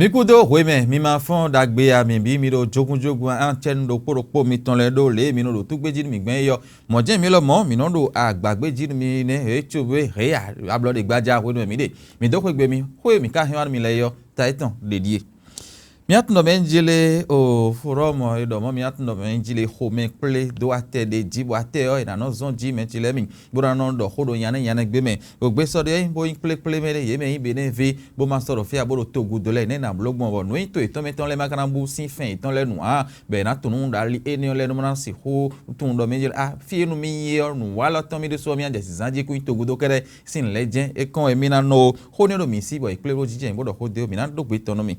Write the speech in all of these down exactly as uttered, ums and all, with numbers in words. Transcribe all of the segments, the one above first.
Mi kúdó hwemɛ, mi ma fɔ́n ɖagbe a, mi bǐ mi ɖo jógúnjógún acɛ́nú ɖokpó ɖokpó mitɔn lɛ́ɛ ɖó lě e mi nɔ ɖo túgbé jí nú mǐ gbɛn é ɔ́. Mɔ̌ jɛ́n mi lɔmɔ̌, mǐ nɔ ɖo agbǎgbé jí nú mi nɛ́ hě cóbé hě ablɔɖegbaja hwenu e mǐ ɖe. Mǐ dó xwé gbe mi, xó e mǐ ka hɛn wá nú mi lɛ́ɛ é ɔ́, ta étɔn ɖe ɖíe. Mía tun ɖɔ mɛ jí lé o Florɔ́mɔ e ɖɔ mɔ̌ mía tun ɖɔ mɛ jí lé xomɛ kplé dó atɛ ɖé jí, bɔ atɛ ɔ́ è nǎ nɔ zɔ́n jí mɛ ce lɛ́ɛ mi, bó ná nɔ ɖɔ xó ɖo nyanɛ́ nyanɛ́ gbé mɛ. Ɖo gbesɔ́ ɖé bó nyí kplékplé mɛ ɖé, yě mɛ nyí Benéve, bó ma sɔ́ ɖɔ fí a bó ɖo togudo lɛ́ɛ nɛ́ nǎ bló gbɔn, bɔ nǔ e nyí to yětɔn mɛtɔn lɛ́ɛ ma ka ná bú sín fɛn yětɔn lɛ́ɛ nu ǎ, bɔ è nǎ tunwun ɖo ali énɛ́ ɔ́ lɛ́ɛ nú ná sixú tunwun ɖɔ mɛ jí lé a fí e nú mì yi ɔ́, nǔwalɔ tɔn mì ɖésú ɔ́ mì adɛ̌ zǐnzán jí kún nyí togudo kɛ́ɖɛ́ sín lɛ̌ jɛ́n é kɔn wɛ mì ná nɔ ó. Xó nɛ́ ɖo mǐ sí bɔ è kplé bó jínjɔ́n bó ɖɔ xó dó mǐ ná ɖó gbe tɔn nú mì.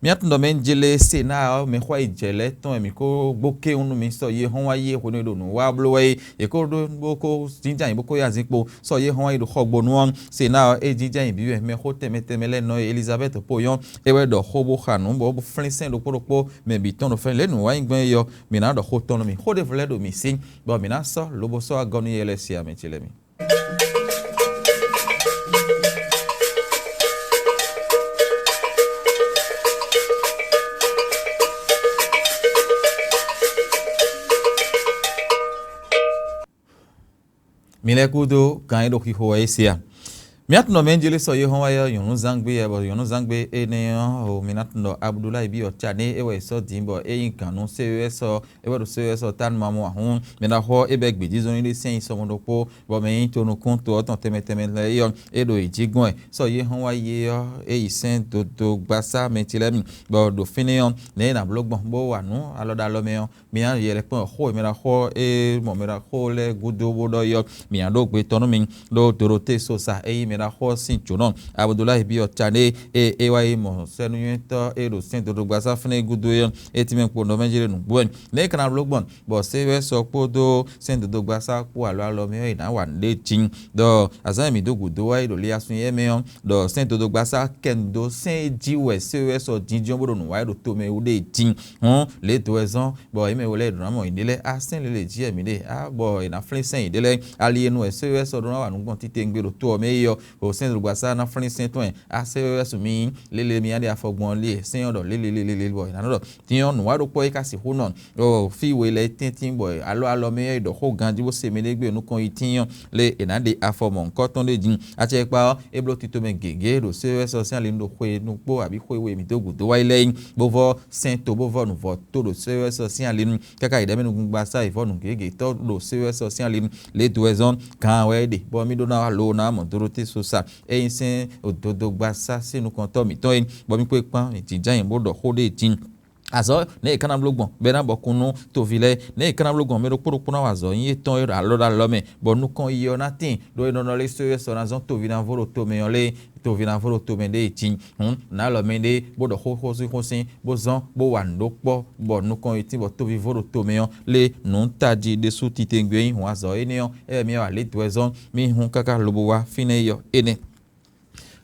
Mía tun ɖɔ mɛ jí lé se ná ɔ́, mɛxɔ yi jɛ lɛ́ɛ tɔn e mǐ ko gbó kéwún nú mi sɔ yé hɔn wá yi hwenu e ɖo nǔ wa bló wɛ é. È ko ɖó bó ko jínjɔ́n ayǐ bó ko yá zinkpo sɔ yé hɔn wá yi ɖo xɔgbonu ɔ́. Se ná ɔ́, é jínjɔ́n ayǐ bǐ wɛ mɛxó tɛnmɛ tɛnmɛ lɛ́ɛ nɔ e Elizabɛ́ti xo nyɔ́, é wɛ ɖɔ xó bó xa nǔ bɔ bó flín sɛ́n ɖokpó ɖokpó mɛ bǐ tɔn ɖo fɛ́n lě nǔ wa nyí gbɔn é ɔ́, mǐ ná ɖɔ xó tɔn nú mi. Xó ɖěvo lɛ́ɛ ɖo mǐ sí, bɔ mǐ ná sɔ́ lobo sɔ́ wá gɔ́ nú yɛ lɛ́ɛ se ǎ, mɛ ce lɛ́ɛ mi. Mi lɛ́ kúdó gan e ɖo xixo wɛ é se a? Mía tun ɖɔ mɛ jlé sɔ yé hɔn wá yɔ nyɔ̌núzangbe yɛ, bɔ nyɔ̌núzangbe énɛ́ ɔ́, o mi ná tun ɖɔ Abudulayi ví ɔ́ Cané é wɛ è sɔ́ din bɔ é nyí gǎn nú C E S ɔ́, é wɛ ɖo C E S ɔ́ tánu ma mɔ ahún. Mɛ ná xɔ é bɛ́ gbějízɔ́n ní ɖé sɛ́n nyi sɔmɔɖokpó, bɔ mɛ nyí tonukún to ɔ́ tɔn tɛnmɛ tɛnmɛ lɛ́ɛ é ɔ́, é ɖo yě jí gbɔn wɛ. Sɔ yé hɔn wá yé ɔ́, é yi sɛ́n dodó gbasá mɛ ce lɛ́ɛ mi, bɔ ɖo fínɛ́ ɔ́, nɛ̌ è nǎ bló gbɔn bó wa nǔ alɔ ɖo alɔ mɛ ɔ́, mi ná yɛ lɛ́ kpɔ́n xó e mɛ ná xɔ é mɔ mɛ ná xó lɛ́ɛ gúdo bó ɖɔ yɔ mi ná ɖó gbe tɔn nú mi. Ɖó Dorote Sosa e nyí mɛ ná xɔ sín jǒnɔ Abudulayi ví ɔ́ Cané e é wá yi mɔ sɛ́núnywɛ́tɔ́ e ɖo sɛ́n dodogbaza fínɛ́ gúdo é ɔ́, é tínmɛ kpo nɔ mɛ jlé nǔgbó wɛ. Nɛ̌ é ka ná bló gbɔn bɔ séwɛ́ sɔkpódó sɛ́n dodogbaza kpó alɔ alɔ mɛ ɔ́, è nǎ wa nǔɖé jǐ. Ɖɔ azǎn e mǐ dó gǔdo wá yi ɖo liyasun yɛ́ mɛ ɔ́, ɖɔ sɛ́n dodogbaza kɛ nǔ dó sɛ́n e jí wɛ séwɛ́ sɔ jínjɔ́n bó ɖo nǔ wa yi ɖo tomɛ wú ɖe jǐ. Hɔn lě dó wɛ zɔ́n bɔ yě mɛ we lɛ́ɛ ɖo ná mɔ yěɖée lɛ́ɛ á sɛ́n lě lě jí wɛ mǐ ɖe á bɔ è nǎ flín sɛ́n yěɖée lɛ́ɛ. Ali e nu wɛ séwɛ́ sɔ ɖó ná wa nǔ gbɔn titewungbe ɖo to ɔ́ mɛ é ɔ́, ɖo sɛ́n dodogbaza ná flín sɛ́n tɔn wɛ á séwɛ́ su mì lélele mì á ɖe afɔ gbɔn li e sɛ́n ɔ́ ɖɔ lélelélele bɔ è nǎ nɔ ɖɔ. Din ɔ́, nǔwa ɖokpó é ka sixú nɔ fí we lɛ́ɛ tɛ́ntin bɔ alɔ alɔ mɛ é ɖɔ xó ganjí bó se mɛ ɖé gbe nukɔn yi tíin ɔ́, lé è nǎ ɖe afɔ mɔ̌hunkɔtɔn ɖé din. Acɛkpa ɔ́, é bló tito mɛ gěgé ɖo séwɛ́ sɔ sín ali nu ɖo xwe nukpó abǐ xwe we mǐ dó gǔdo wá yi lɛ́ɛ yi, bó vɔ́ sɛ́n to bó vɔ́ nǔvɔ́ tó ɖo séwɛ́ sɔ sín ali nu, káká yi ɖɛ̌ mɛ nukúngbasá yi vɔ́ nǔ gěgé tɔ́ ɖo séwɛ́ sɔ sín ali nu. Lě dó wɛ zɔ́n gǎn wɛ é ɖe, bɔ mì ɖó ná wá lo ná mɔ Dorote Sosa, ényí sɛ́n dodogbaza sín nukɔntɔ́ mǐtɔn é, bɔ mì kpé kpán jǐjányi bó ɖɔ xó ɖé din. Azɔ̌ nɛ̌ è ka ná bló gbɔn bɔ é ná bɔ kún nú toví lɛ́ɛ? Nɛ̌ è ka ná bló gbɔn mɛ ɖokpó ɖokpó ná wa azɔ̌ nyí étɔn e ɖo alɔ ɖo alɔ mɛ, bɔ nukɔn yi ɔ́ ná tíin ɖó é nɔ nɔ lé sɔ́ é sɔ́ ná zɔ́n toví ná vo ɖo tomɛ ɔ́ lé? Toví ná vo ɖo tomɛ ɖé e jí hǔn nǎ lɔ mɛ ɖé bó ɖɔ xó xósín xósín bó zɔ́n bó wa nǔ ɖó kpɔ́, bɔ nukɔn yi tín bɔ toví vo ɖo tomɛ ɔ́ lé nǔ tají ɖésú titewungbe nyí hǔn azɔ̌ énɛ́ ɔ́, é wɛ mì wa lě dó wɛ zɔ́n mì hun káká lobo wá fínɛ́ yi ɔ́ énɛ́.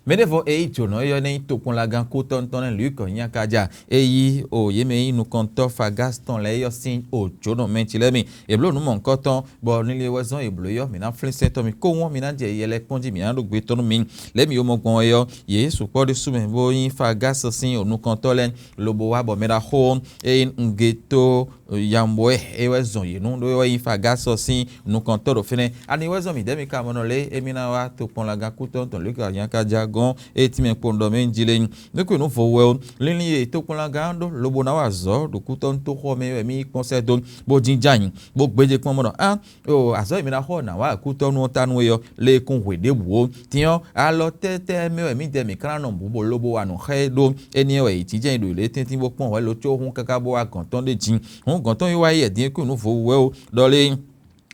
Mɛ ɖěvo e yí jǒnɔ élɔ́ nɛ́ nyí tokpɔnlagán kútɔ́ tɔn nɛ́ Luk nyí akaja, e yí o yě mɛ nyí nukɔntɔ́ Fagas tɔn lɛ́ɛ yɔ́ sín o jǒnɔ mɛ ce lɛ́ɛ mi. È blǒ nǔ mɔ̌hunkɔtɔn, bɔ linlin e wɛ zɔ́n è blǒ é ɔ́, mǐ ná flín sɛ́n tɔn mì kówún ɔ́, mǐ ná jɛ yɛ lɛ́ɛ kpɔ́n jí, mǐ ná ɖó gbe tɔn nú mi. Lě mi wo mɔ gbɔn wɛ ɔ́, yě sukpɔ́ ɖésú mɛ bó nyí Fagas sín o nukɔntɔ́ lɛ́ɛ, lobo wá bɔ mɛ ɖaxó e nyí Ungeto Yamwɛ é wɛ zɔn yě nú, ɖó é wɛ nyí Fagas sín nukɔntɔ́ ɖo fínɛ́. Ani wɛ zɔn mǐdɛɛ mi ka mɔ nɔ lě émí ná wá tokpɔnlagán kútɔ́ tɔn Luk anyákájá gɔ́n e tínmɛ kpowun ɖɔ mɛ jí lé nyí. Nú kú nǔ vo wɛ ó, linlin e tokpɔnlagán ɖó lobo ná wa azɔ̌ ɖo kútɔ́nútoxo ɔ́ mɛ wɛ mì yi kpɔ́n sɛ́ dó, bó jínjɔ́n ayǐ, bó gbéjé kpɔ́n bó ɖɔ: Á, o azɔ̌ e mi ná xɔ nǎ wa kútɔ́nú ɔ́ ta nú we ɔ́, lé e kún hwe ɖěbǔ ó. Din ɔ́, alɔ tɛ́tɛ́ mɛ wɛ mǐdɛɛ mǐ ka ná nɔ bǔ bó lobo wa nǔ xá ɛ ɖó? Énɛ́ wɛ è jínjɔ́n nyi ɖo yě tɛ́ntin bó kpɔ́n hwɛ lo có hún káká bó wá gɔ̌n tɔn ɖé jǐ. Hǔn gɔ̌n tɔn yi wá yi din e kún nǔ vo wú wɛ ó, ɖɔ lé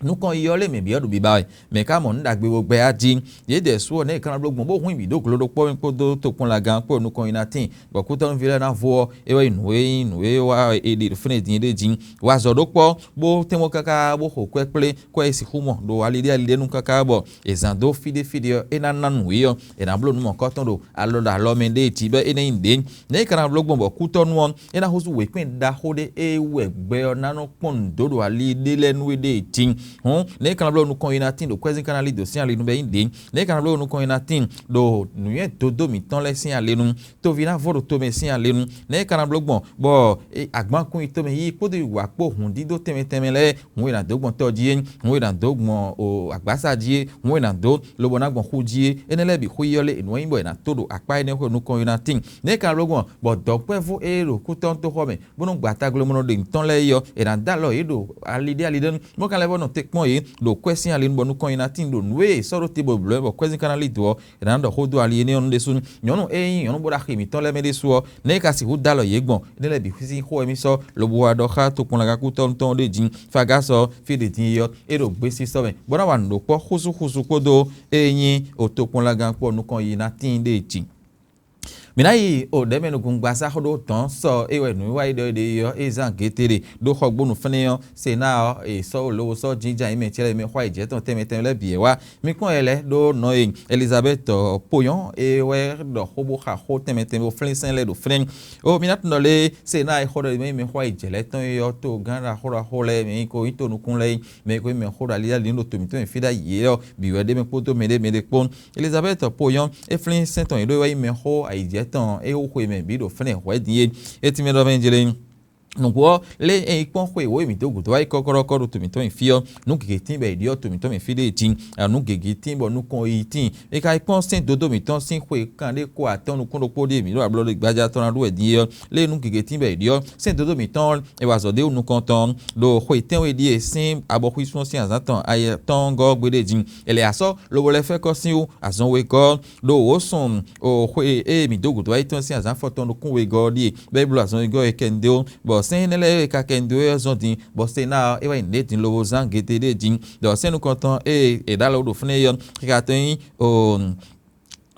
nukɔn yi ɔ́ lé mǐ byɔ́ ɖo biba wɛ, mɛ̌ ka mɔ nǔ ɖagbe bó gbɛ á jí? Yědɛɛ su ɔ́, nɛ̌ è ka ná bló gbɔn bó hun bǐ ɖó glo ɖokpó mɛ kpódó tokpɔnlagán kpó nukɔn yi ná tíin, bɔ kútɔ́núví lɛ́ɛ ná vo ɔ́, é wɛ nyí nǔ e nyí nǔ e wa è ɖe ɖo fínɛ́ din é ɖé jí. Wa azɔ̌ ɖó kpɔ́, bó tɛ́nmɔ káká bó xo kwɛ́ kplé, kwɛ́ e sixú mɔ ɖo aliɖé aliɖé nu káká bɔ è zǎn dó fíɖéfíɖé ɔ́, é ná ná nǔ é ɔ́, è nǎ bló nǔ mɔ̌kɔ́tɔn ɖo alɔ ɖo alɔ mɛ ɖée jí bɔ é ná nyí nǔɖé. Nɛ̌ è ka ná bló gbɔn bɔ kútɔ́nú ɔ́, é ná húzú wěkpɛ́n ɖaxó ɖé e wú wɛ gbɛ ɔ́ ná nɔ kpɔ́n nǔ dó ɖo ali ɖé lɛ́ɛ nú éɖée jí. Hǔn nɛ̌ é ka ná bló nukɔn yi ná tín ɖo kwɛ́zín ka ná lí dǒ sín ali nu bɔ é nyí ɖě? Nɛ̌ é ka ná bló nukɔn yi ná tín ɖo nǔnywɛ́ dódó mǐtɔn lɛ́ɛ sín ali nu? Toví ná vɔ ɖo tomɛ sín ali nu. Nɛ̌ é ka ná bló gbɔn bɔ agbankún yi tomɛ yíyí kpódó yi wǎ kpó hǔndídó tɛnmɛ tɛnmɛ lɛ́ɛ, hǔn e nǎ dó gbɔn tɔ jí é, hǔn e nǎ dó gbɔn agbǎsa jí é, hǔn e nǎ dó lobo ná gbɔn xú jí é, énɛ́ lɛ́ɛ bǐ xwíyɔ́ lé è nǔ wɛ nyí bɔ è nǎ tó ɖo akpá énɛ́ xwé nukɔn yi ná tín. Nɛ̌ é ka ná bló gbɔn bɔ dɔ̌nkpɛvú e ɖo kútɔ́ toxɔ mɛ bó nɔ́ gba taglomɔnɔ ɖe mǐtɔn lɛ́ɛ é ɔ́, è nǎ dó alɔ yě ɖo ali ɖé ali ɖé nu, bó ka lɛ́ vɔ nɔ te kpɔ́n yě ɖo kwɛ́ sín ali nu bɔ nukɔn yi ná tín ɖo nǔ e è sɔ́ ɖó te bɔ è blǒ ɛ bɔ kwɛ́zín ka ná lí dǒ ɔ́, è nǎ ɖɔ xó dó ali énɛ́ ɔ́ nu ɖésú. Nyɔ̌nu e nyí nyɔ̌nu bó ɖo axi mǐtɔn lɛ́ɛ mɛ ɖésú ɔ́, nɛ̌ é ka sixú dó alɔ yě gbɔn? Énɛ́ lɛ́ɛ bǐ sín xó wɛ mì sɔ́ lobo wá ɖɔ xá tokpɔnlagán kútɔ́nú tɔn ɔ́ ɖé din. Fagá sɔ fí ɖě din é ɔ́, é ɖo gbésisɔ mɛ, bó ná wa nǔ ɖó kpɔ́ xúsúxúsú kpódó e nyí o tokpɔnlagán kpó nukɔn yi ná tíin ɖé din. Mǐ ná yi o ɖɛ̌ mɛ nukúngbasá xó ɖó dɔ̌n sɔ é wɛ nǔwiwa yi ɖɔ é ɖe é ɔ́, é zán gěte ɖe ɖó xɔgbónu fɛ́nɛ ɔ́, se ná ɔ́, è sɔ́ lobo sɔ́ jínjɔ́n ayǐ mɛ cɛ́lɛ́ mɛ xwá yi jɛ̌ tɔn tɛnmɛ tɛnmɛ lɛ́ɛ bǐ wɛ wá. Mi kpɔ́n yɛ lɛ́ɛ ɖó nɔ e Elizabɛ́ti ponyɔ́ é wɛ ɖɔ xó bó xa xó tɛnmɛ tɛnmɛ bó flín sɛ́n lɛ́ɛ ɖo flɛ́n. Ó, mi ná tunɔ lé se ná e xó ɖɔ mɛ yi mɛ xwá yi jɛ̌ lɛ́ɛ tɔn é ɔ́, to gán ɖaxó ɖaxó lɛ́ɛ mɛ yi ko nyí to nukún lɛ́ɛ yi, mɛ yi ko nyí mɛ xó ɖo ali ali ɖo to mǐtɔn mɛ fí ɖ'ayǐ é ɔ́, bǐ wɛ ɖ'é mɛ kpódó mɛ ɖé mɛ ɖé kpó. Elizabɛ́ti ponyɔ́ é flín sɛ́n tɔn yě ɖó é wá yi mɛ xó ayǐjɛ́ tɔn é xó xwe mɛ bǐ ɖo fɛ́nɛ hwɛ̌ din é. É tínmɛ ɖɔ mɛ jlé. Nǔgbó ɔ́, lé e yi kpɔ́n xwe wǒ e mǐ dó gǔdo wá yi kɔ́kɔ́ɖɔ́kɔ́ ɖo to mǐtɔn nyi fí ɔ́, nǔ gěgé tíin bɔ è ɖyɔ́ to mǐtɔn mɛ fí ɖé din, nǔ gěgé tíin bɔ nukɔn yi tíin. È ka yi kpɔ́n sɛ́n dodó mǐtɔn sín xwe kanɖé ko atɔ́ nukún ɖokpó ɖíe mǐ ɖo ablɔɖe gbadza tɔn ná ɖu wɛ din é ɔ́, lé nǔ gěgé tíin bɔ è ɖyɔ́ sɛ́n dodó mǐtɔn è wa azɔ̌ ɖé wú nukɔn tɔn ɖo xwe tɛ́nwe ɖíe sín abɔxwísun ɔ́ sín azǎn tɔn ayɛ tɔn gɔ́ gbe ɖé din. È lɛ asɔ́ lobo lɛ́ fɛ́ kɔ́ sín wú azɔn wegɔ́ ɖo wǒ sun o xwe e mǐ dó gǔdo wá yi tɔn sín azǎn afɔtɔn nukún wegɔ́ ɔ́ ɖíe, bɔ é bló azɔn wegɔ́ e kɛnúdé ó, bɔ sɛ́n énɛ́ lɛ́ɛ e ka kɛnúdé ɔ́ zɔ́n din, bɔ se ná ɔ́, é wá yi nǔɖé din lobo zán gete ɖé din, ɖɔ sɛ́n nukɔntɔn e è ɖǒ alɔ ɖo fínɛ́ é ɔ́, xixa tɔn nyí o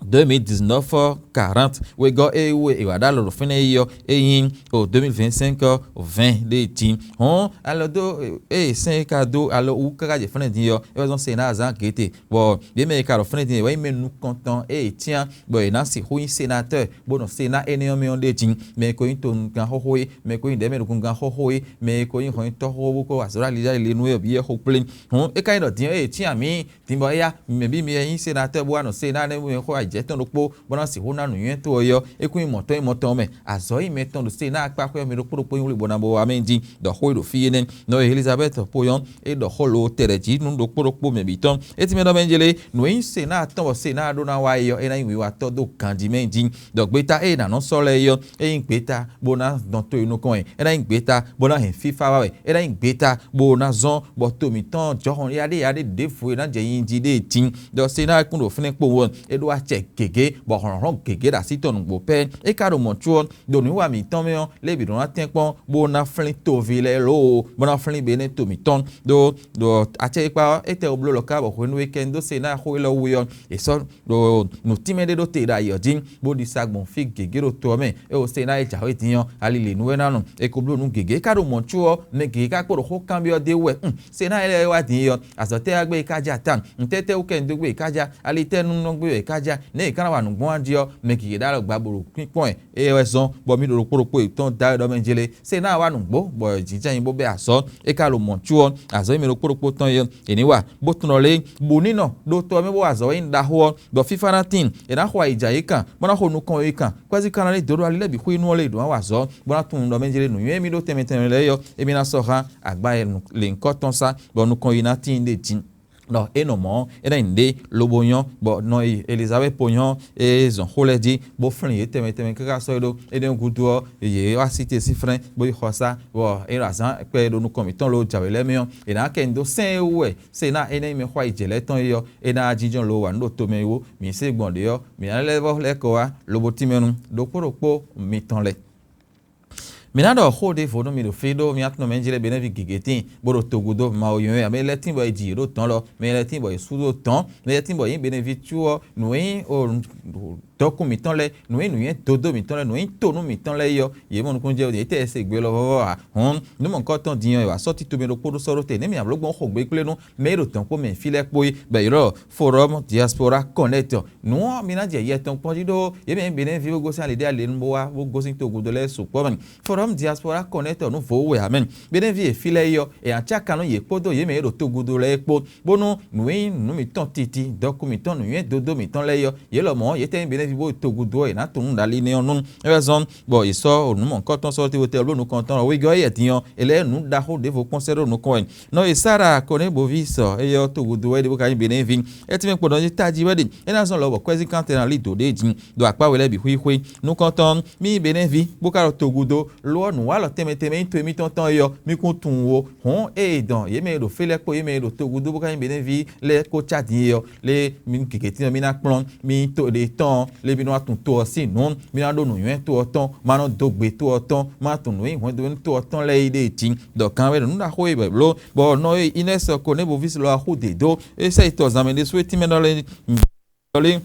deux mille dix-neuf quarante. Wegɔ́ e wú e è wǎ ɖó alɔ ɖo fínɛ́ é ɔ́, é nyí o deux mille vingt-cinq vingt ɖé din. Hɔn alɔ dó eye sɛ́n e ka dó alɔ wú káká jɛ fínɛ́ din ɔ́, é wá zɔ́n se ná azǎn gete, bɔ yě mɛ e ka ɖo fínɛ́ din é wá nyí mɛ nukɔntɔn e è cyán bɔ è nǎ sixú nyí senatɔ́ɔ bó nɔ se ná énɛ́ ɔ́ mɛ ɔ́ ɖé din. Mɛ e ko nyí togán xóxó é, mɛ e ko nyí ɖɛ̌mɛnukungán xóxó é, mɛ e ko nyí hɔnnyitɔ́ xóxó bó ko wa azɔ̌ ɖo ali ɖó ali nu é ɔ́ bǐ wɛ xo kplé. Hǔn é ka nyí ɖɔ din ɔ́, ée è cyán mǐ din bɔ éyá, mǐ mɛ bǐ mi wɛ nyí senatɔ́ɔ bó wá nɔ se ná énɛ́ mɛ xó ayǐjɛ́ tɔn ɖokpó bó ná sixú ná nǔnywɛ́ towe ɔ́, é kún nyí mɔ̌ tɔn nyí mɔ tɔn mɛ. Azɔ̌ yi mɛ tɔn ɖo se ná akpá xwé ɔ́ mɛ ɖokpó ɖokpó nyí wlí bó ná bó wá mɛ din ɖɔ xó e ɖo fí énɛ́. Nɔ e Elizabɛ́ti xo ɔ́, é ɖɔ xó lo tɛɖɛ jǐ nú ɖokpó ɖokpó mɛ bǐ tɔn. É tínmɛ ɖɔ mɛ jlé nǔ e nyí se ná atɔ́n bɔ se ná ɖó ná wá é ɔ́, é ná nyí wiwatɔ́ dó ganjí mɛ jí. Ɖɔ gbeta e è nǎ nɔ sɔ́ lɛ́ɛ é ɔ́, é nyí gbeta bó ná dɔn to e nukɔn wɛ, é ná nyí gbeta bó ná hɛn fífá wá wɛ, é ná nyí gbeta bó ná zɔ́n bɔ to mǐtɔn jɔhɔn yaɖéyaɖé ɖěvo e ná jɛ nyi jí ɖée dín. Ɖɔ se ná kún ɖo fínɛ́ kpowun ɔ́, é ɖó acɛ gěgé, bɔ hlɔ̌nhlɔ́n gěgé ɖo así tɔn nǔgbó pɛ́. É ka ɖo mɔ̌ có ɔ́, ɖo nǔwiwa mǐtɔn mɛ ɔ́, lě bǐ nɔ ná tɛ́nkpɔ́n bó ná flín toví lɛ́ɛ lǒ, bó ná flín be énɛ́ to mǐtɔn. Ɖó ɖo acɛ e kpa ɔ́, étɛ́ wú bló lɔ ká bɔ hwenu e kɛ un dó se ná xó élɔ́ wú é ɔ́, è sɔ́ ɖo nǔtínmɛ ɖé ɖó te ɖo ayǐ ɔ́ jí, bó ɖi sa gbɔn fí gěgé ɖo to ɔ́ mɛ. É wo se ná e jǎwe din ɔ́, ali lě nu wɛ ná nɔ. È ko bló nǔ gěgé, é ka ɖo mɔ̌ có ɔ́, mɛ gěgé ka kpó ɖo xó kanbyɔ́ d'é wú wɛ. Se ná élɔ́ e wá din é ɔ́, azɔ̌ tɛ́ wá gbé e ká ja ta? Ntɛ́tɛ́ wú kɛ un dó gbé e ká ja? Ali tɛ́ nu nɔ gbé e ká ja? Nɛ̌ è ka ná wa nǔgbó wá jí ɔ́, mɛ gěgé ɖó alɔ gba bó ɖo kpínkpɔ́n ɛ. É wɛ zɔ́n bɔ mì ɖo ɖokpó ɖokpó yětɔn da wɛ ɖɔ mɛ jlé. Se ná wa nǔgbó bɔ jǐnjɛ́n nyi bó bɛ́ azɔ̌. É ka ɖo mɔ̌ có ɔ́, azɔ̌ e mɛ ɖokpó ɖokpó tɔn é, è nǐ wa bó tunɔ lé bǔ ní nɔ ɖo to ɔ́ mɛ bó wa azɔ̌ e nyí ɖaxó ɔ́, ɖɔ fífá ná tíin, è nǎ xo ayǐjǎ yě kan, bó ná xo nukɔn yě kan, kwɛ́zí ka ná lɛ́ dǒ ɖo ali lɛ́ɛ bǐ xwínu ɔ́ lé ɖǒ ná wa azɔ̌, bó ná tunwun ɖɔ mɛ jlé nǔnywɛ́ émí ɖó tɛnmɛ tɛnmɛ lɛ́ɛ é ɔ́, émí ná sɔ́ hán agbá e lě nyǐkɔ tɔn sá, bɔ nukɔn yi ná tíin ɖé din. Ɖɔ é nɔ mɔ̌, é ná nyi nǔɖé lobo nyɔ́, bɔ nɔ e Elizabɛ́ti po nyɔ́ é zɔn xó lɛ́ɛ jí, bó flín yě tɛnmɛ tɛnmɛ káká sɔ́ é ɖó. Énɛ́ gúdo ɔ́, yě wá sí te sín flɛ́n, bó yi xɔ sá, bɔ é ɖo azǎn kpɛ e ɖo nukɔn mǐtɔn ló jǎwe lɛ́ɛ mɛ ɔ́, è nǎ kɛ nyi dó sɛ́n e wú wɛ se ná énɛ́ mɛ xwá yi jɛ lɛ́ɛ tɔn é ɔ́, é ná jínjɔ́n lo wa nǔ ɖo tomɛ wú. Mǐ se gbɔn ɖě ɔ́, mǐ ná lɛ́ vɔ́ lɛ́ kɔ wá, lobo tínmɛ nú ɖokpó ɖokpó mitɔn lɛ́ɛ. Mǐ ná ɖɔ xó ɖěvo nú mi ɖo fí ɖó mía tɔn mɛ jlɛ́ be nɛ́ ví gěgé tíin, bó ɖo togun dó Mawu nywɛ́ ǎ. Mɛ lɛ́ɛ tíin bɔ è ji yě ɖo dɔ̌n lɔ, mɛ lɛ́ɛ tíin bɔ è sú ɖó dɔ̌n, mɛ lɛ́ɛ tíin bɔ è nyí beneví có ɔ́, nǔ e nyí o dɔkun mǐtɔn lɛ́ɛ, nǔ e nǔnywɛ́ dodó mǐtɔn lɛ́ɛ, nǔ e nyí tonú mǐtɔn lɛ́ɛ é ɔ́, yě mɔ nukúnnú jɛ yě tɛ́ se gbe lɔ vɔ́vɔ́ ǎ. Hɔn nǔ mɔ̌hunkɔtɔn din ɔ́, è wǎ sɔ́ tito mɛ ɖokpó ɖó sɔ́ ɖó te, nɛ̌ mǐ nǎ bló gbɔn xo gbe kplé nú mɛ e ɖo dɔ̌n kpó mɛ fí lɛ́ɛ kpó é, bɔ è ylɔ́ Forum Diaspora Connect. Nǔ ɔ́, mi ná jɛ yɛ tɔn kpɔ́n jí ɖó yě mɛ e Benɛ́vi bó gosín ali ɖé ali nu bó wá bó gosín togudo lɛ́ɛ sukpɔ́ mɛ. Forum Diaspora Connect ɔ́, nǔ vo wɛ ǎ mɛ. Benɛ́vi e fí lɛ́ɛ é ɔ́, è nǎ cá kan nú yě kpódó yě mɛ e ɖo togudo lɛ́ɛ é kpó, bónú nǔ e nyí nǔ mǐtɔn titi, dɔkun mǐtɔn, nǔnywɛ́ dodó mǐtɔn lɛ́ɛ é ɔ́, yě lɔmɔ̌ yě tɛ́ nyí Benɛ́vi bó ɖo togudo ɔ́, è nǎ tunwun ɖo ali nɛ́ ɔ́ nú. É wɛ zɔ́n bɔ yě sɔ́ nǔ mɔ̌hunkɔtɔn sɔ́ te wotɛ́ bló nukɔn tɔn ɔ́, wegɔ́ éyɛ́ din ɔ́, è lɛ́ nǔ ɖaxó ɖěvo kpɔ́n sɛ́ ɖó nukɔn wɛ. Nɔ e Sara Koníbovís ɔ́, éyɛ́ ɔ́ togudo wɛ é ɖe bó ka nyí Benɛ́vi. É tínmɛ kpo ɖɔ jí tají wɛ ɖe, é ná zɔ́n lɔ bɔ kwɛ́zí kántɛn ná lí dǒ ɖé jí, ɖo akpá we lɛ́ɛ bǐ xwíxwí. Nukɔntɔn, mí Benɛ́vi bó ka ɖo togudo, lo ɔ́ nǔwalɔ tɛnmɛ tɛnmɛ nyí to émítɔn tɔn é ɔ́, mí kún tunwun ó. Hɔ̌n ée è dɔn yě mɛ e ɖo fí lɛ́ɛ kpó yě mɛ e ɖo togudo bó ka nyí Benɛ́vi lɛ́ɛ kó cá din é ɔ́, lé mí gěgé tínmɛ mí ná kplɔ́n mí to ɖe tɔn ɔ́, lé mí nɔ wá tunwun to ɔ́ sín nǔ, mí ná ɖó nǔnywɛ́ to ɔ́ tɔn, má nɔ dó gbe to ɔ́ tɔn, má tunwun nǔ e hwɛndo nú to ɔ́ tɔn lɛ́ɛ é ɖée jí. Ɖɔ kan wɛ ɖo nǔ ɖaxó e bɔ bló, bɔ nɔ e Inɛ́si Koníbovís lɔ wá xú dě dó, é sɛ yi tɔ zǎnmɛ ɖésú é tínmɛ nɔ lɛ́ɛ lé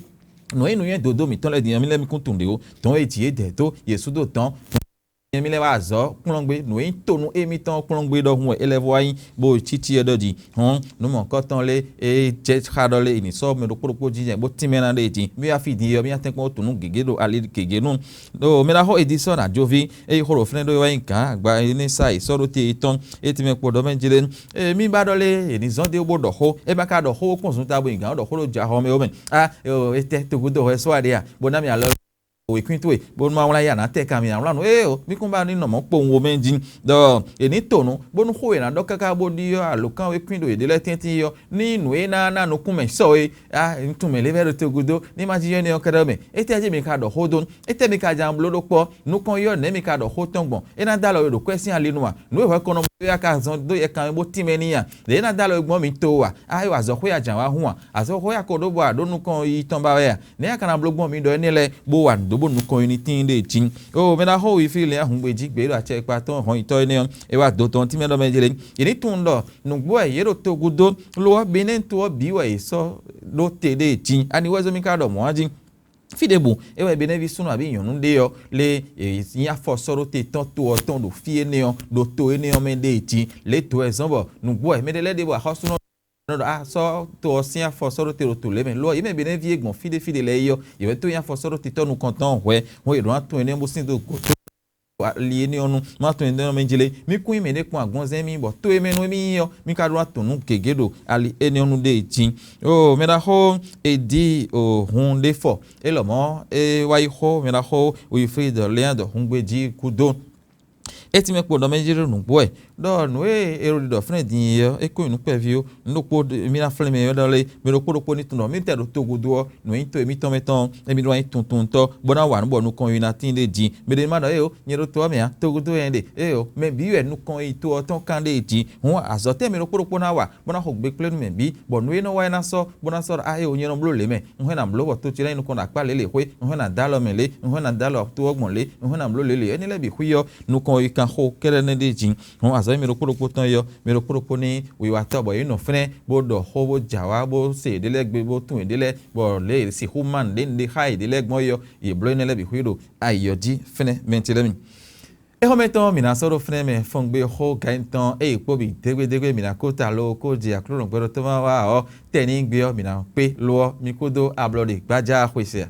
nǔ e nǔnywɛ́ dodó mǐtɔn lɛ́ɛ din ɔ́, mí lɛ́ mí kún tunwun ɖě ó. Dɔ̌n e jǐ é dɛ̌ dó yě sú dó dɔ̌n. Nyɛ mí lɛ́ wá azɔ̌ kplɔ́ngbé, nǔ e nyí tonu émítɔn ɔ́ kplɔ́ngbé ɖɔhun wɛ é lɛ́ vɔ wá nyí, bó cí cí ɛ ɖɔ jí. Hɔn nǔ mɔ̌hunkɔtɔn lé e jɛ xá ɖɔ lé è nǐ sɔ́ mɛ ɖokpó ɖokpó jínjɛ́n bó tínmɛ ná ɖe jí. Mí wá fí din é ɔ́, mí ná tɛ́nkpɔ́n tunú gěgé ɖo ali gěgé nu. Ɖo mɛ ɖaxó Edisɔ́n Ajoví, é yi xó ɖo fínɛ́ ɖó é wá nyí gǎn agba énɛ́ sa yi sɔ́ ɖó te tɔn, é tínmɛ kpo ɖɔ mɛ jí lé. Ée mí ba ɖɔ lé è nǐ zɔ́n dé bó ɖɔ xó, é ma ka ɖɔ xó kpɔ́n zunta bó nyi gǎn ɖɔ xó ɖo jɛ axɔ mɛ ó mɛ. A, étɛ́ togudo hwɛ sɔ́ aɖe a, bó ná mì alɔ wěkwín towe, bónú má wlán yá nǎ tɛ kan mì nǎ wlán nú éeǒ, mí kún ba ní nɔ mɔ̌ kpowun wo mɛ jí, ɖɔ è nǐ to nǔ, bónú xó e è nǎ ɖɔ káká bó ɖyɔ́ alǒkanwékwín ɖo yěɖée lɛ́ɛ tɛ́ntin ɔ́, ní nǔ e ná ná nukúnmɛ sɔ é, á, un tunwun mɛ lě vɛ́ ɖo togudo, ní ma jínjɔ́n énɛ́ ɔ́ kɛ́ɖɛ́ mɛ. Étɛ́ jí mi ka ɖɔ xó dó? Étɛ́ mi ka ján bló ɖó kpɔ́? Nukɔn yɔ́ nɛ̌ mi ka ɖɔ xó tɔn gbɔn? É ná dó alɔ we ɖo kwɛ́ sín ali nu a? Nǔ e hwɛkɔnɔ bló é wá ka zɔn dó yɛ kan mɛ bó tínmɛ n'i a? Lě é ná dó alɔ we gbɔn mi to a? Á, é wa azɔ̌xwé a jǎn wá hun a? Azɔ̌xwé a ko ɖó bɔ a ɖǒ nukɔn yiyi tɔn ba wɛ a? Nɛ̌ a ka ná bló gbɔn mi ɖɔ énɛ́ lɛ́ɛ, bó wa nǔ dó bónú nukɔn yi ní tíin ɖée jí? Oo, mɛ ná xo wi fí lɛ́n ahun gbe jí gbě ɖo acɛ e kpa tɔn hɔn nyitɔ́ énɛ́ ɔ́, é wá do tɔn tínmɛ ɖɔ mɛ jlé. Yě ní tunwun ɖɔ nǔgbó wɛ yě ɖo togun dó, lo ɔ́, Benɛ́ɛ to ɔ́ bǐ wɛ yě sɔ́ ɖó te ɖée jí. Ani wɛ zɔ́n mì ka ɖɔ mɔ̌ a jí? Fí ɖěbǔ é wɛ Benɛ́ví súnnu abǐ nyɔ̌nu ɖé ɔ́, lé nyí afɔ sɔ́ ɖó te tɔn to ɔ́ tɔn ɖo fí énɛ́ ɔ́, ɖo to énɛ́ ɔ́ mɛ ɖée jí. Lě dǒ wɛ zɔ́n bɔ nǔgbó wɛ mɛ ɖé lɛ́ɛ ɖěbǔ axɔ́súnɔ nɔ ɖɔ a sɔ́ to ɔ́ sín afɔ sɔ́ ɖó te ɖo to lě mɛ. Lo ɔ́, yě mɛ Benɛ́ví e gbɔn fí ɖé fí ɖé lɛ́ɛ é ɔ́, yě wɛ tó nyí afɔ sɔ́ ɖó te tɔ́ nukɔntɔn hwɛ, hɔn yě ɖo ná tɔn énɛ́ bó sín dó gǒ tó ali énɛ́ ɔ́ nu, má tɔn énɛ́ ɔ́ mɛ jlé. Mí kún nyí mɛ ɖé kpɔ́n agɔnzɛ́n mì bɔ tó e mɛ nɔ mì nyí ɔ́, mì ka ɖó ná tɔn nǔ gěgé ɖo ali énɛ́ ɔ́ nu ɖée jí. Oo, mɛ ɖaxó Edi o hun ɖé fɔ, é lɔmɔ̌ é wá yi xó mɛ ɖaxó Wilfrid Léandre Hungbeji kúdó. É tínmɛ kpo ɖɔ mɛ jlé nǔgbó wɛ, ɖɔ nǔ e Elodi ɖɔ fínɛ́ din é ɔ́, é kó nyi nǔ kpɛví ó. Nǔ ɖokpó mì ná flɛ́n mɛ ɔ́ ɖɔ lé, mɛ ɖokpó ɖokpó ní tunwun ɖɔ mì tɛ ɖo togudo ɔ́, nǔ nyí to e mǐtɔn mɛ tɔn ɔ́, émí ɖó wá nyí tuntun tɔn, bó ná wa nǔ bɔ nukɔn yi ná tíin ɖé jí. Mɛ ɖé ma ɖɔ éeǒ, nyɛ ɖo to ɔ́ mɛ ǎ, togudo wɛ nyɛ ɖe. Éeǒ, mɛ bǐ wɛ nukɔn yi to ɔ́ tɔn kán ɖée jí. Hǔn azɔ̌ tɛ́ mɛ ɖokpó ɖokpó ná wa, bó ná xo gbe kplé nú mɛ bǐ, bɔ nǔ e nɔ wa é ná sɔ́, bó ná sɔ́ ɖɔ a éeǒ, nyɛ nɔ bló lě mɛ. Un hɛn ná bló bɔ to ce ná nyí nukɔn ɖo akpá lě lě xwé, un hɛn ná dó alɔ mɛ lě, un hɛn ná dó alɔ to ɔ́ gbɔn lě, un hɛn ná bló lě lě. Énɛ́ lɛ́ɛ bǐ xwí ɔ́, nukɔn yi kan xo kɛ́ɖɛ́ nɛ́ ɖé jí. Hɔn azɔ̌ e mɛ ɖokpó ɖokpó tɔn é ɔ́, mɛ ɖokpó ɖokpó ní wiwatɔ́ bɔ yě nɔ fínɛ́, bó ɖɔ xó, bó jɛ awǎ, bó se yěɖée lɛ́ɛ gbe, bó tunwun yěɖée lɛ́ɛ, bɔ lě e è sixú má nǔɖé nǔɖé xá yěɖée lɛ́ɛ gbɔn é ɔ́, yě bló énɛ́ lɛ́ɛ bǐ xwí ɖo ayǐ ɔ́ jí fínɛ́, mɛ ce lɛ́ɛ mi. Éxɔ́mɛ tɔn, mǐ ná sɔ́ ɖó fínɛ́ mɛ fɔngbe xó gǎn tɔn eye kpó bǐ dégbédégbé mǐ ná kó ta lo kó jɛ Aklúnɔ gbɛɖótɔ́ ma wá ɔ́, tɛ́ ní gbé ɔ́, mǐ ná kpé lo ɔ́, mi kúdó ablɔ ɖe gbájá xwe se a?